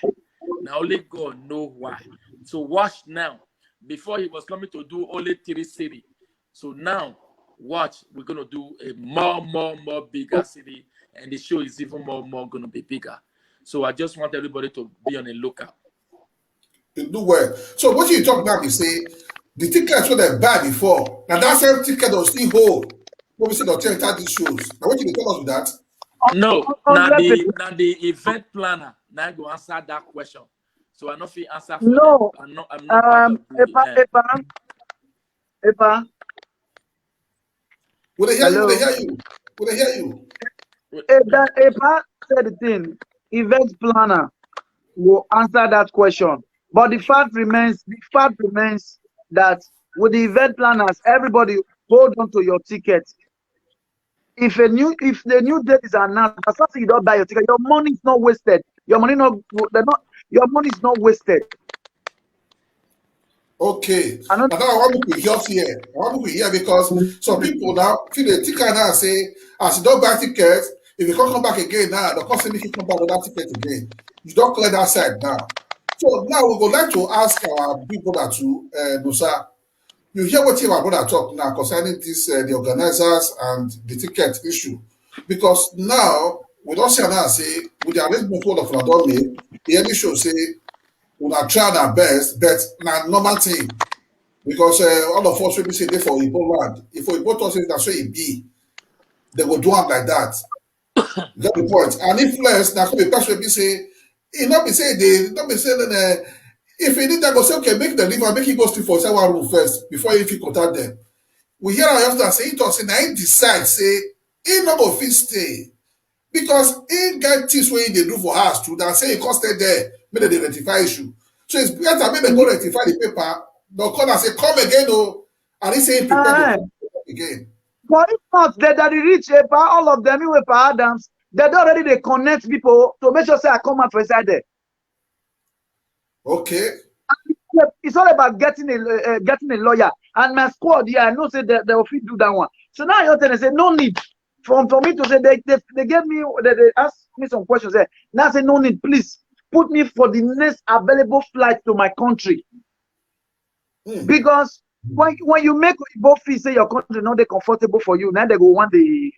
Now only God know why. So watch now. Before, he was coming to do only three city. So now watch, we're gonna do a more, more, more bigger city, and the show is even more, more gonna be bigger. So I just want everybody to be on the lookout. You do well. So what you talk now, you say the tickets wey dem buy before, na that same ticket dem still hold. What we say dem take enter these shows. Now what you dey tell us with that? No, Oh, now let the me now the event planner now go answer that question. So I no fit answer for No, them. I'm not I'm not part um, of the Epa, uh, Epa, Epa, We dey hear you. We dey hello. Hear you. We dey hear you. Epa, Epa said the thing. Event planner will answer that question. But the fact remains, the fact remains that with the event planners, everybody hold on to your ticket. If a new, if the new date is announced, as soon as you don't buy your ticket, your money is not wasted. Your money not, they're not, your money is not wasted. Okay. I know. And now I want to hear here. I want to hear because some people now feel the ticket now say, as you don't buy tickets, if you can't come back again now, the person make you come back with that ticket again. You don't clear that side now. So now we would like to ask our big brother to uh, Nusa. You hear what our brother talk now concerning this uh, the organizers and the ticket issue, because now we don't see now say with the arrangement all of Radome, the only show say we are trying our best, but na normal thing, because uh, all of us will be say dey for Igbo land. If we Igbo talk say that's what it be, they go do am like that. You get the point. And if less, na come be person will be say, e no be say they no be say then uh, if you need that go say okay, make them leave and make you go sleep for inside one room first before you fit contact them. We hear our youngster say he talk say na he decide say he no go fit stay because he get things wey he dey do for house too. That say he come stay there, make dem dey rectify issue. So it's better make dem go rectify the paper. Dem call and say come again o, and he say he prepare to Ah, come again. but if not, they that reach Epa, all of them, even Epa Adams, they don't already they connect people to make sure say I come out for inside there. Okay. It's all about getting a uh, getting a lawyer. And my squad here, I know say they, they will fit do that one. So now you're telling say no need from for me to say they they, they gave me they, they asked me some questions there. Now I say no need, please put me for the next available flight to my country. Hmm. Because when when you make Igbo feel say your country not they comfortable for you, now they go want the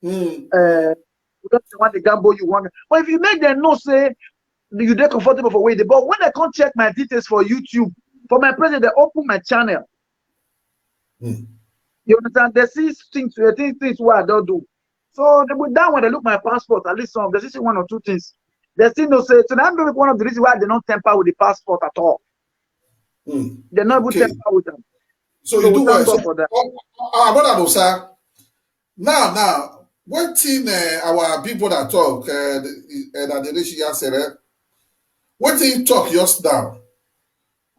Hmm. uh because they want the gamble you want. But if you make them know say you they comfortable for waiting, but when they come check my details for YouTube, for my president, they open my channel. Hmm. You understand? They see things, they think things what I don't do. So they go down when they look my passport, at least some they see one or two things. They still no say so that may be one of the reasons why they don't tamper with the passport at all. Hmm. They not even Okay. Tamper with them. So So you do we well. thank God So for that. uh, our brother Musa. Now, now, wetin uh, our big brother talk uh, the- uh, that the rich year said, eh? Wetin he talk just now?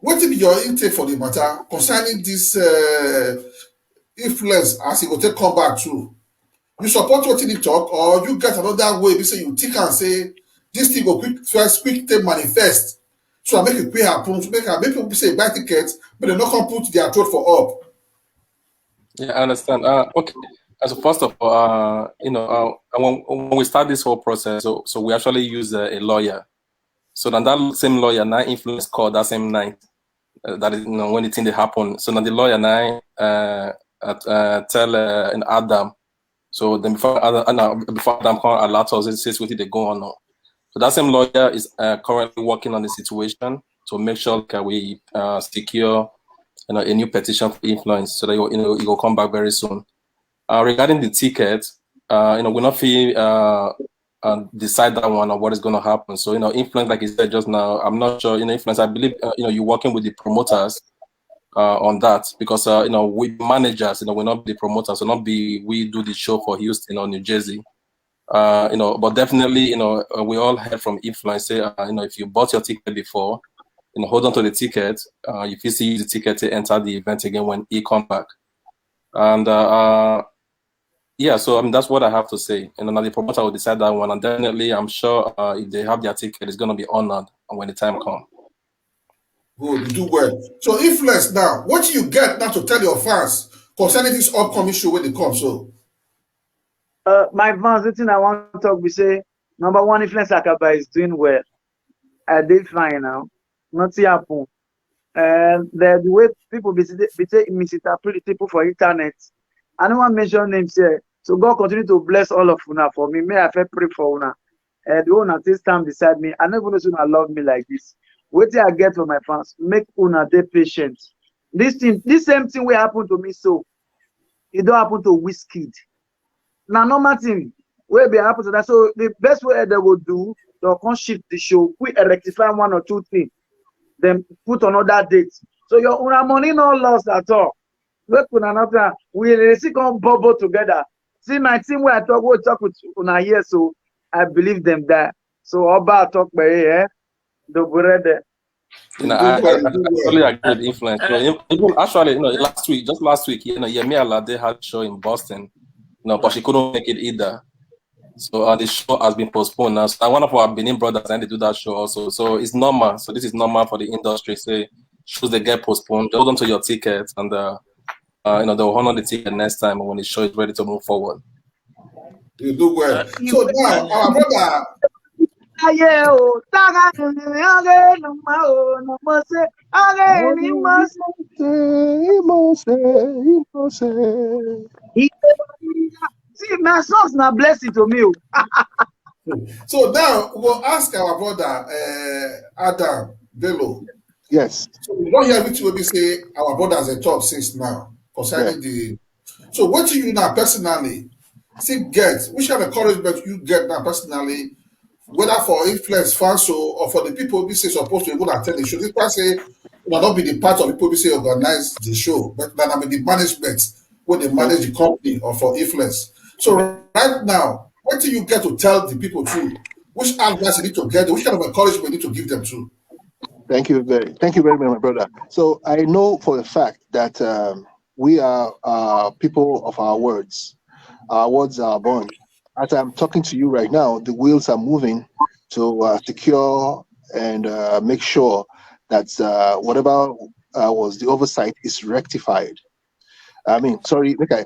Wetin be your intake for the matter concerning this uh, influence as he go take come back too? You support wetin he talk, or you get another way? Be say you think and say this thing go quick first, quick take manifest. So I make it quick happen. So make I make people say buy tickets, but they not come put their throat for up. Yeah, I understand. Uh, okay. So first of all, uh, you know, uh, when, when we start this whole process, so so we actually use a, a lawyer. So then that same lawyer now influence call that same night. Uh, that is, you know, when the thing they happen. So now the lawyer now uh, at, uh tell uh, an Adam. So then before Adam, uh, before Adam come alert us, it says what they go on now. So that same lawyer is uh, currently working on the situation to make sure that we uh, secure, you know, a new petition for influence so that you, you know it will come back very soon. Uh, regarding the ticket, uh, you know, we not feel uh, uh, decide that one or what is going to happen. So, you know, Influence, like you said just now, I'm not sure. You know, Influence, I believe, uh, you know, you're working with the promoters uh, on that because, uh, you know, we managers, you know, we not be the promoters, so not be we do the show for Houston or New Jersey. Uh, you know, but definitely, you know, uh, we all heard from Influence say, uh, you know, if you bought your ticket before, you know, hold on to the ticket. Uh, if you see use the ticket to enter the event again when he come back, and uh, uh, yeah, so I mean that's what I have to say. You know, now the promoter will decide that one, and definitely, I'm sure uh, if they have their ticket, it's going to be honored when the time comes. Good, you do well. So, Influence now, what you get now to tell your fans concerning this upcoming show when they come? So, uh, my fans, the thing I want to talk, we say number one, Influence Akaba is doing well. I did fine now. Nothing happen. And the, the way people be, be misinterpret people for internet. I don't want to mention names here. So God continue to bless all of una for me. May I first pray for una. And the one that stand beside me, I never know soon I love me like this. What I get for my fans, make una dey patient. This thing, this same thing will happen to me. So it don't happen to Wizkid. Now, normal thing will be happen to that. So the best way they will do, they'll come shift the show. We rectify one or two things, then put another date. So your una money not lost at all. Look, una not we still come bubble together. See my team where I talk, we talk with una here, so I believe them there. So Oba talk by here, the bread. You know, I, I, I totally agree with Influence. So, even actually, you know, last week, just last week, you know, Yemi Alade had a show in Boston, you know, but she couldn't make it either. So uh, the show has been postponed now. So one of our Benin brothers and they do that show also. So it's normal. So this is normal for the industry. Say shows they get postponed. Hold on to your tickets and uh, uh, you know they'll honor the ticket next time when the show is ready to move forward. You do well. So now our brother. Ayé o, tága nìyẹn, ọ̀rẹ́ ló mọ̀ o, ló mọ̀ ṣe, ọ̀rẹ́ ni mọ̀ ṣe. Ìmọ̀ ṣe, ìmọ̀ ṣe. See, my songs na blessing to me o. So now we go ask our brother uh, Adam Bello. Yes. So we don't hear which will be say our brothers they talk since now concerning the. So what do you now personally see get? Which kind of encouragement you get now personally, whether for Influence fans or, or for the people we say supposed to even attend the show? This person say will not be the part of people we say organize the show, but that will be the management where they manage the company or for Influence. So right now, what do you get to tell the people too? Which advice you need to get? Which kind of encouragement you need to give them too? Thank you very, thank you very much, my brother. So I know for a fact that um, we are uh, people of our words. Our words are our bond. As I'm talking to you right now, the wheels are moving to uh, secure and uh, make sure that uh, whatever uh, was the oversight is rectified. I mean, sorry, okay,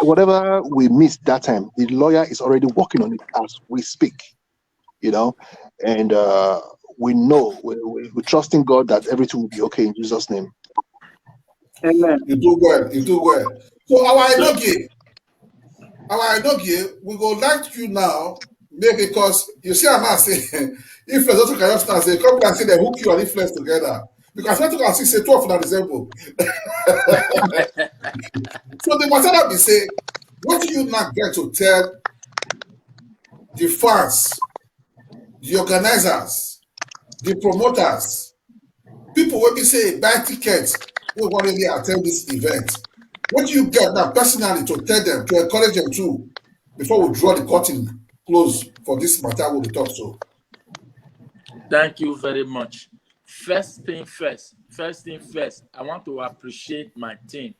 whatever we missed that time, the lawyer is already working on it as we speak, you know, and uh, we know, we, we, we trust in God that everything will be okay in Jesus' name. Amen. You do well, you do well. So our Enogie, our Enogie, we go like you now, maybe because you see, I'm not saying, Influence also cannot stand, say, come and see they hook you and Influence together. Because I took and see say twelve na resemble. So the matter that be say, what do you not get to tell the fans, the organizers, the promoters, people wey be say buy tickets, wey wan really attend this event? What do you get now personally to tell them, to encourage them too, before we draw the curtain close for this matter we dey talk so? Thank you very much. First thing first, first thing first, I want to appreciate my team.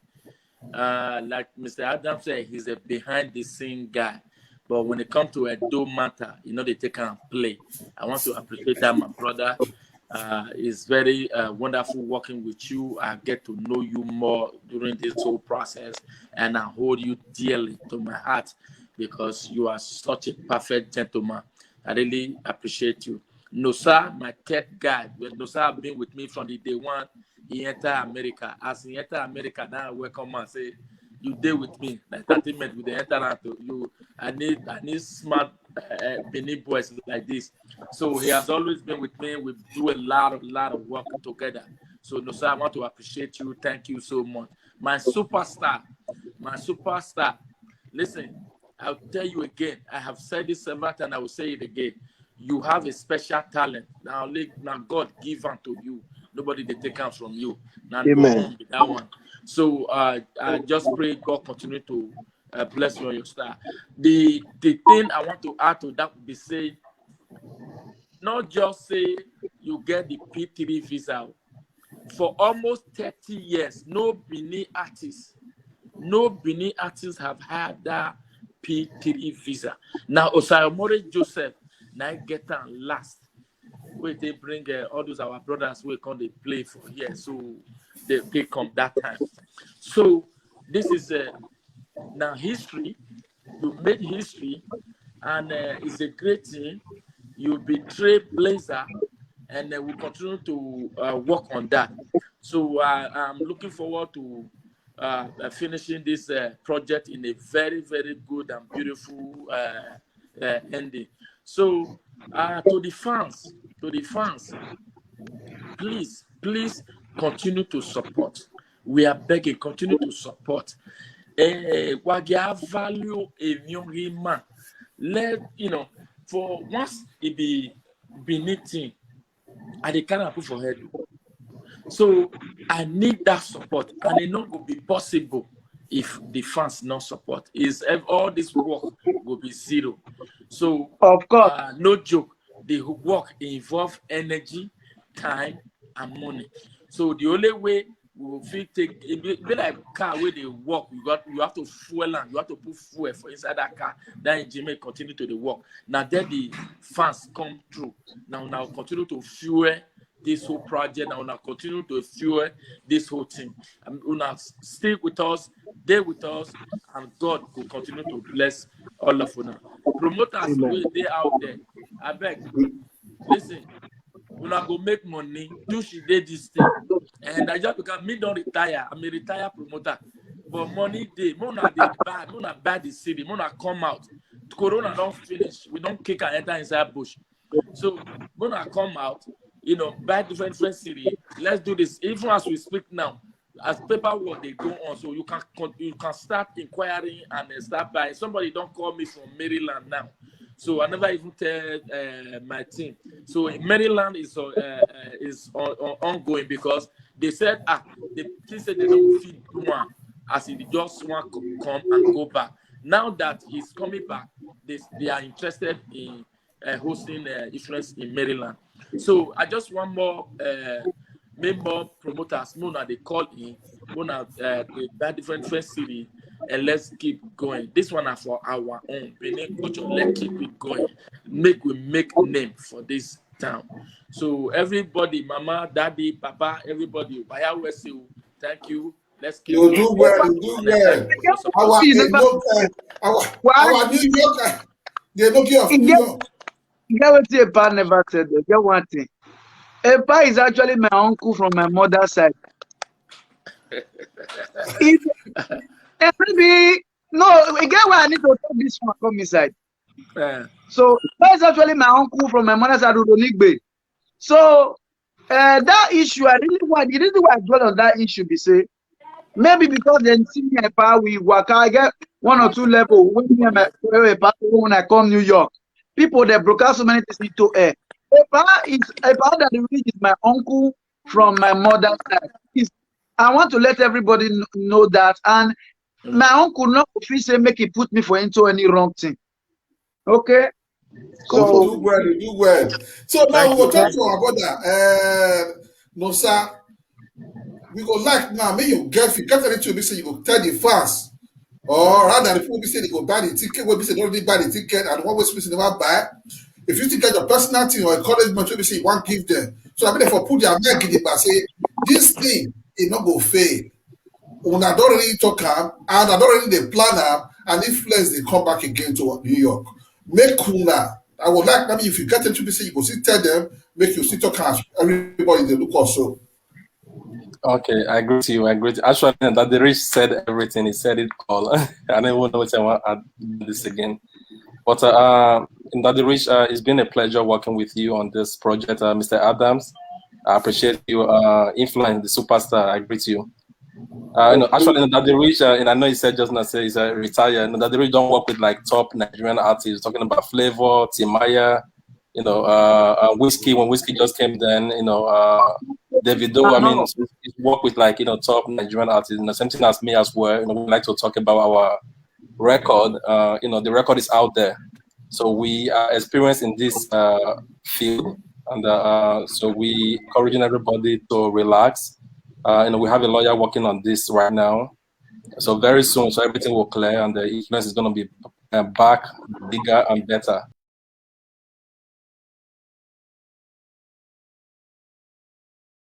Uh, like Mister Adam said, he's a behind the scene guy. But when it comes to Edo matter, you know, they take and play. I want to appreciate that, my brother. Uh, it's very uh, wonderful working with you. I get to know you more during this whole process, and I hold you dearly to my heart because you are such a perfect gentleman. I really appreciate you. Nosa, my tech guy, Nosa have been with me from the day one he enter America. As he enter America, now I welcome and say, you dey with me. Like thirty minutes with the enter to you. I need I need smart uh, Benin boys like this. So he has always been with me. We do a lot of lot of work together. So Nosa, I want to appreciate you. Thank you so much. My superstar, my superstar, Listen, I'll tell you again. I have said this several times. I will say it again. You have a special talent. Now, now God give unto you. Nobody they take am from you. Now, Amen. That one. So uh, I just pray God continue to uh, bless you on your star. The the thing I want to add to that would be say, not just say you get the P three visa. For almost thirty years, no Benin artist, no Benin artist have had that P three visa. Now, Osayomore Joseph, now get am last. Where they bring uh, all those our brothers who come they play for here, so they pick up that time. So this is uh, now history. You made history, and uh, it's a great thing. You'll be trailblazer, and uh, we'll continue to uh, work on that. So uh, I'm looking forward to uh, uh, finishing this uh, project in a very, very good and beautiful uh, uh, ending. So uh, to the fans, to the fans, please, please continue to support. We are begging, continue to support. Eh, we get value in young man. Let you know, for once it be Benin thing, I dey carry am put for head. So I need that support, and it not go be possible if the fans not support. Is ev- all this work will be zero. So Of course. uh, no joke. The work involve energy, time, and money. So the only way we will fit take it be, be like car where they work. You got you have to fuel and you have to put fuel for inside that car. That engine may continue to the work. Now then the fans come through. Now now continue to fuel this whole project. Now now continue to fuel this whole thing. And una stick with us, stay with us, and God will continue to bless all of una. Promoters Amen. Wey dey out there, I beg, listen. Una go make money, do she dey this thing, and I just because me don retire. I'm a retired promoter, but money dey. Mona dey buy, Mona buy the city, Mona come out. Corona don finish. We don kick and enter inside bush. So Mona come out, you know, buy different different city. Let's do this. Even as we speak now, as paperwork they go on, so you can con- you can start inquiring and uh, start buying. Somebody don't call me from Maryland now, so I never even tell uh, my team. So Maryland is uh, uh, is on, on, ongoing because they said ah they, they said they don't feel do one as if they just want to come and go back. Now that he's coming back, they, they are interested in uh, hosting uh, influence in Maryland. So I just want more uh, make more promoters, Mona they call in, Mona uh, they buy different different city, and let's keep going. This one are for our own Benin culture. Let's keep it going. Make we make name for this town. So everybody, mama, daddy, papa, everybody, Baya West, thank you. Let's keep You do well, you do well. Our You know, New York, uh, our, why? Our New York, uh, they look you of You New get- York. You get what Epa never said. You get one thing. Epa is actually my uncle from my mother's side. It, and maybe no, again why I need to talk this one come inside. Uh, So that is actually my uncle from my mother's side, Udonigbe. So uh, that issue, I really want the reason why I dwell on that issue be say maybe because they see me Epa we work, I get one or two level when me and my when Epa when I come New York, people they broadcast so many things into air. Epa is Epa that really is my uncle from my mother's side. Is I want to let everybody kn- know that, and my uncle not officially say make he put me for into any wrong thing. Okay. So So do well, you do well. So now Thank we will you. talk to our brother. Uh, no, sir. We go like now. May you get if you get anything we say you go tell the fans, or rather the people we say they go buy the ticket. We say they already buy the ticket, and one way we say never buy. If you think get your personal thing or encouragement, we say you want give them. So I mean, if I put their mic in the bar, say this thing, it not go fail. Una don't really talk am, and I don't really dey plan am, and influence they come back again to New York. Make una. I would like maybe if you get them to be say you go see tell them, make you see talk am. Everybody they look also. Okay, I agree to you. I agree. To, actually, Daddy Rich said everything. He said it all. I don't even know what I want to add this again. But uh, Daddy Rich, uh, it's been a pleasure working with you on this project, uh, Mister Adams. I appreciate you, uh, influence the superstar. I agree to you. Uh, you know, actually, you know, Daddy Rich, uh, and I know he said just now, say he's a retire. You know, Daddy Rich don't work with like top Nigerian artists. Talking about Flavour, Timaya, you know, uh, uh, Wizkid, when Wizkid just came, then, you know, uh, Davido. I mean, he's worked with like, you know, top Nigerian artists. You know, same thing as me as well. You know, we like to talk about our record. Uh, you know, the record is out there, so we are experienced in this uh, field, and uh, so we encouraging everybody to relax. Uh, you know, we have a lawyer working on this right now. So very soon, so everything will clear, and the influence is going to be uh, back bigger and better.